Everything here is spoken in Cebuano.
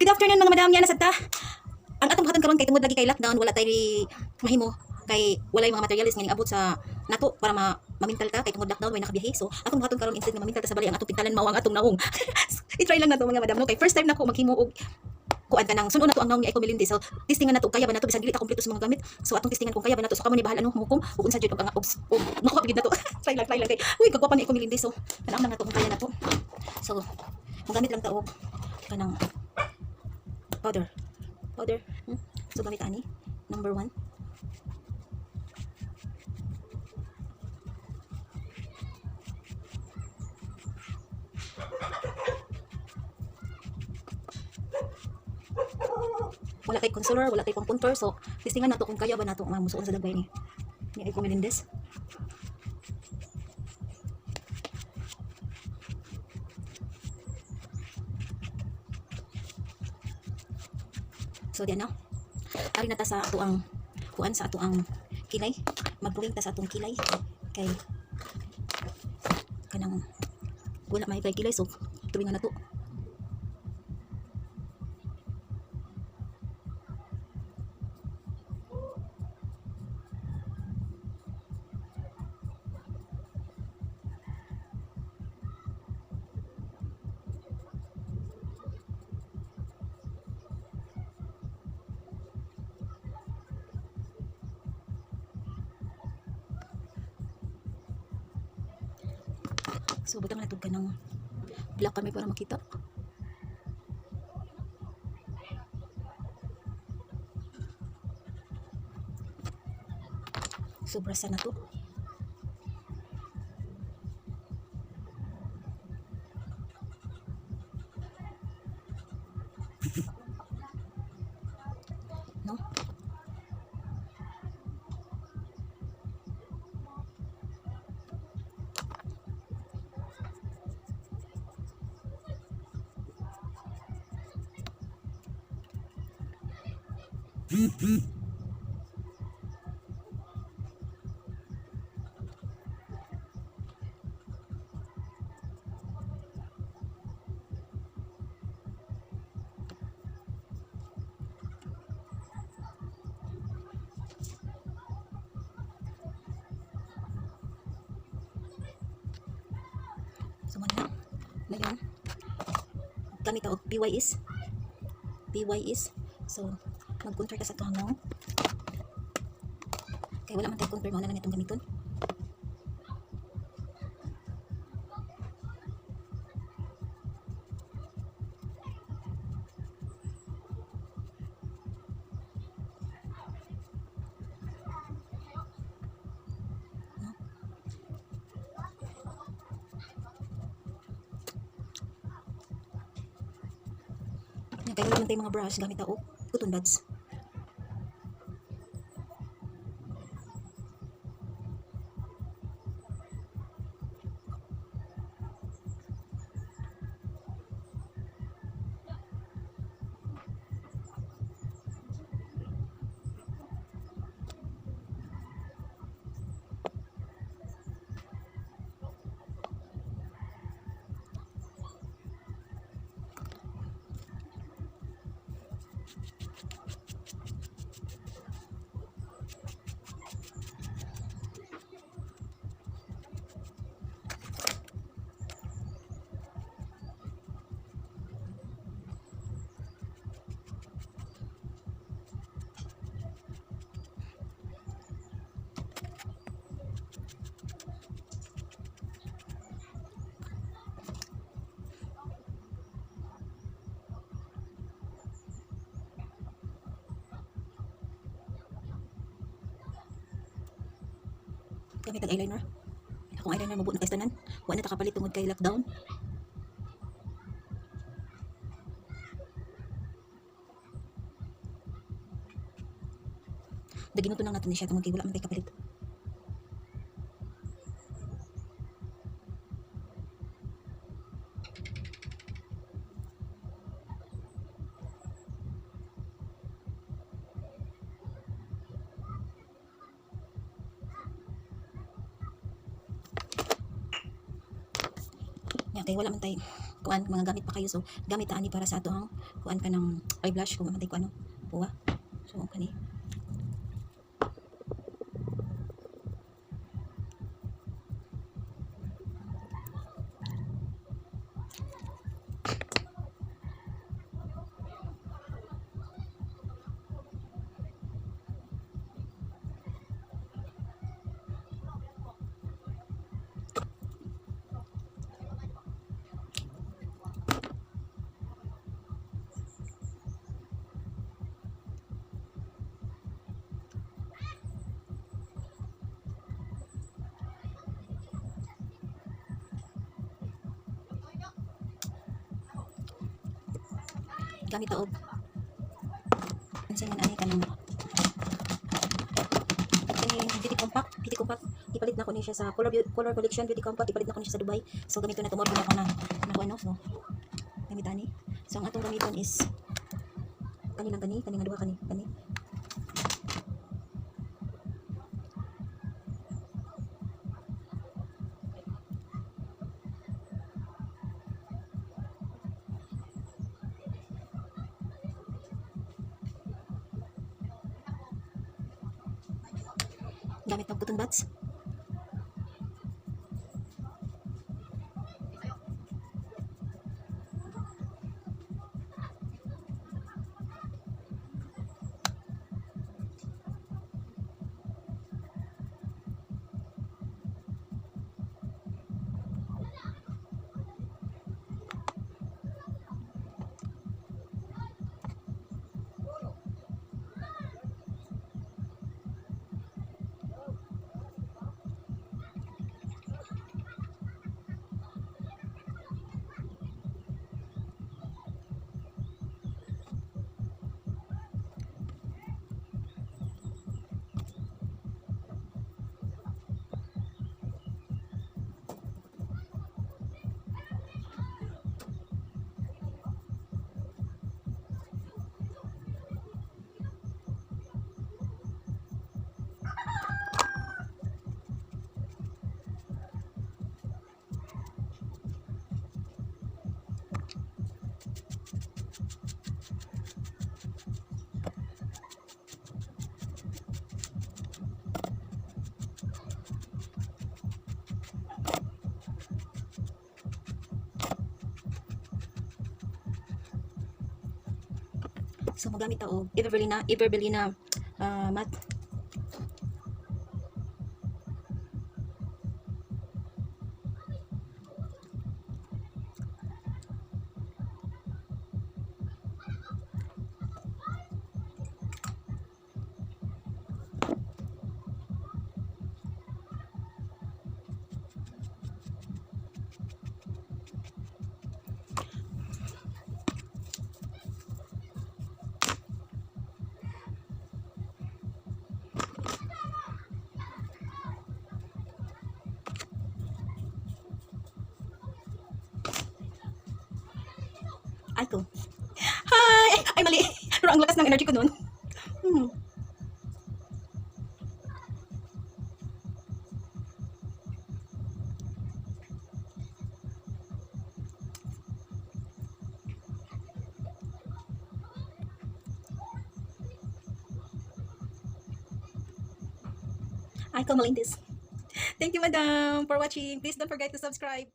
Good afternoon, mga madam, yan ta. Ang atong buhaton karon kay tungod lagi kay lockdown, wala tay mahimo kay walay mga materials nga abot sa nato para ma mamintal ta kay tungod lockdown, way nakabiyahe. So atong buhaton karon, instead nga mamintal ta sa balay, ang atong pintalan mao ang atong naong. I-try lang nato, mga madam, no, kay first time nako maghimo og kuan ka nang suno na to ang naong ni Aiko Melendez. So testingan nato kaya ba nato bisan dili ta kompleto sa mga gamit. So atong testingan kung kaya ba nato. So kamo ni bahala, no, muhukom ug unsa jud og ang og makuha gid nato. Try lang, try lang kay uy, kagwapa ni Aiko Melendez. So tan-aw lang nato kung kaya nato. So mogamit lang ta og kanang powder powder. So gamit ani number 1. Wala kay concealer, wala kay pang-contour. So, testingan nato kung kaya ba nato nga musuon sa dagway ni Aiko Melendez. So, diyan na. Ari na ta sa ato ang kuan, sa ato ang kilay. Mag-drawing ta sa atong kilay kay kanang wala may kay kilay, so tuwing na to. So butang na ka ng black kami para makita. So brasa na to. No? So mo na. Ngayon, gamit og BYS. BYS. So, mag-contour ka sa tuwang. Kay wala man tayo contour, mao na lang itong gamiton. No? Nga kay wala man tayo mga brush, gamit ta og cotton buds. Gamit ang eyeliner. Akong eyeliner mabuot na tanan. Wa na ta kapalit tungod kay lockdown. Daginuto lang natin ni siya tungod kay wala man tay kapalit. Nya kay wala man tay Kuan mga gamit pa kayo. So gamit ta ani para sa ato ang kuan ka ng eye blush kung amatay ko ano puwa. So kani. Gamit ta og unsa man ani kanang kani beauty compact, beauty compact. Ipalit na ko ni siya sa color color collection beauty compact. Ipalit na ko ni siya sa Dubai. So gamito na tomorrow na ko na ko ano. So gamit ani. So ang atong gamiton is kani lang, kani kani nga duha, kani kani. Gamit ng cotton buds. So magamit ta og Everbelina matte. Ay ko. Hi! Ay, mali. Pero ang lakas ng energy ko noon. Ay, Melendez. Thank you, madam, for watching. Please don't forget to subscribe.